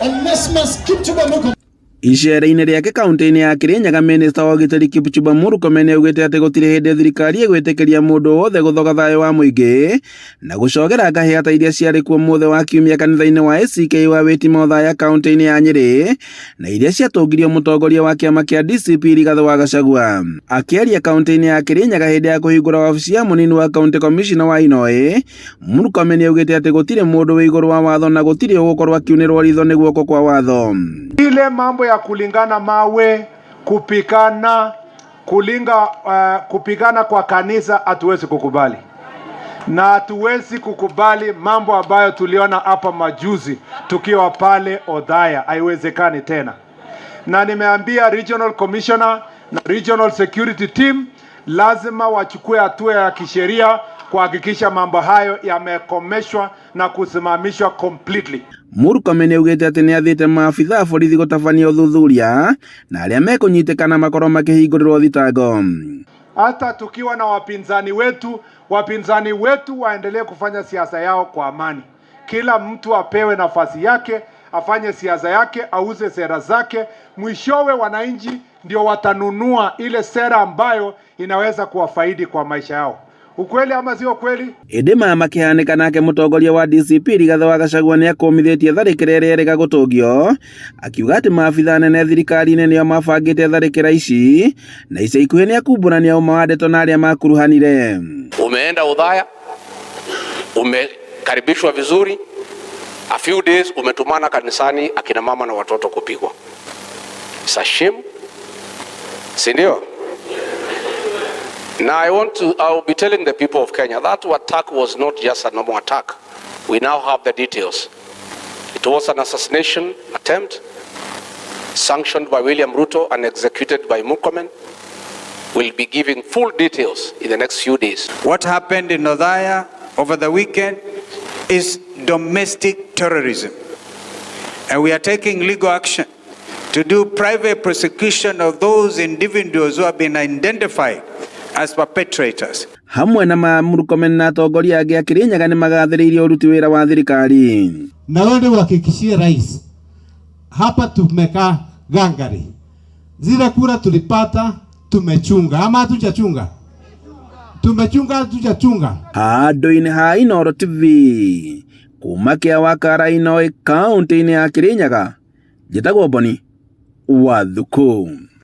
Onesmus Kipchumba Murkomen. Icera-inĩ rĩake kaunti-inĩ ya Kirinyaga, minista wa ũgitĩri Kipchumba Murkomen nĩaugĩte atĩ gũtirĩ hĩndĩ thirikari ĩgwĩtĩkĩria mũndũ o wothe gũthoga thayũ wa mũingĩ na gũcogera ngahĩha ta iria ciarĩ kuo mũthĩ wa kiumia kanitha-inĩ wa ACK wa Witima Othaya kaunti-inĩ ya Nyĩrĩ na iria ciatũngirio mũtongoria wa kĩama kĩa DCP Rigathĩ wa Gachagua. Akĩaria kaunti-inĩ ya Kirinyaga hĩndĩ ya kũhingũra wabici ya mũnini wa kaunti commissioner wa Inoi, Murkomen nĩaugĩte atĩ gũtirĩ mũndũ wĩ igũrũ wa watho na gũtirĩ ũgũkorwo akiunĩrwo ritho nĩ guoko kwa watho. Ile mambo ya kulingana mawe, kupikana, kupigana kwa kanisa hatuwezi kukubali, na hatuwezi kukubali mambo ambayo tuliona hapa majuzi tukiwa pale Othaya, haiwezekani tena. Na nimeambia regional commissioner na regional security team lazima wachukue hatua ya kisheria kuhakikisha mambo hayo yamekomeshwa na kusimamishwa completely. Murkomen nĩaugĩte atĩ nĩathĩte maabitha a borithi gũtabania ũthuthuria na arĩa mekũnyitĩkana makorwo makĩhingũrĩrwo thitango. Hata tukiwa na wapinzani wetu, wapinzani wetu waendelee kufanya siasa yao kwa amani. Kila mtu apewe nafasi yake, afanye siasa yake, auze sera zake. Mwishowe wananchi ndio watanunua ile sera ambayo inaweza kuwafaidi kwa maisha yao. Ukweli ama sio kweli? Ĩndĩ maya makĩhanĩka nake mũtongoria wa DCP Rigathĩ wa Gachagua nĩakũmithĩtie tharĩkĩra ĩrĩa ĩrĩga gũtũngio akiuga atĩ maabitha anene thirikari-inĩ nĩo mabangĩte tharĩkĩra ici na ica ikuhĩ nĩakumbũrania ũma wa ndeto na arĩa makuruhanire. Umeenda Othaya, umekaribishwa vizuri, a few days umetumana kanisani akina mama na watoto kupigwa. It's a shame, si ndio? Now I will be telling the people of Kenya that attack was not just a normal attack. We now have the details. It was an assassination attempt sanctioned by William Ruto and executed by Murkomen. We'll be giving full details in the next few days. What happened in Othaya over the weekend is domestic terrorism. And we are taking legal action to do private prosecution of those individuals who have been identified as perpetrators. Hamwe na ma Murkomen na atongoria angĩ a Kirinyaga nĩmagathĩrĩirie ũruti wĩra wa thirikari. Na wewe uhakikishie rais, hapa tumekaa gangari, zile kura tulipata tumechunga ama hatujachunga? Tumechunga, hatujachunga? Handũ-inĩ ha Inooro TV kuma Kĩawakara Inoi kaunti-inĩ ya Kirinyaga, njĩtagwo Boni wa Thuku.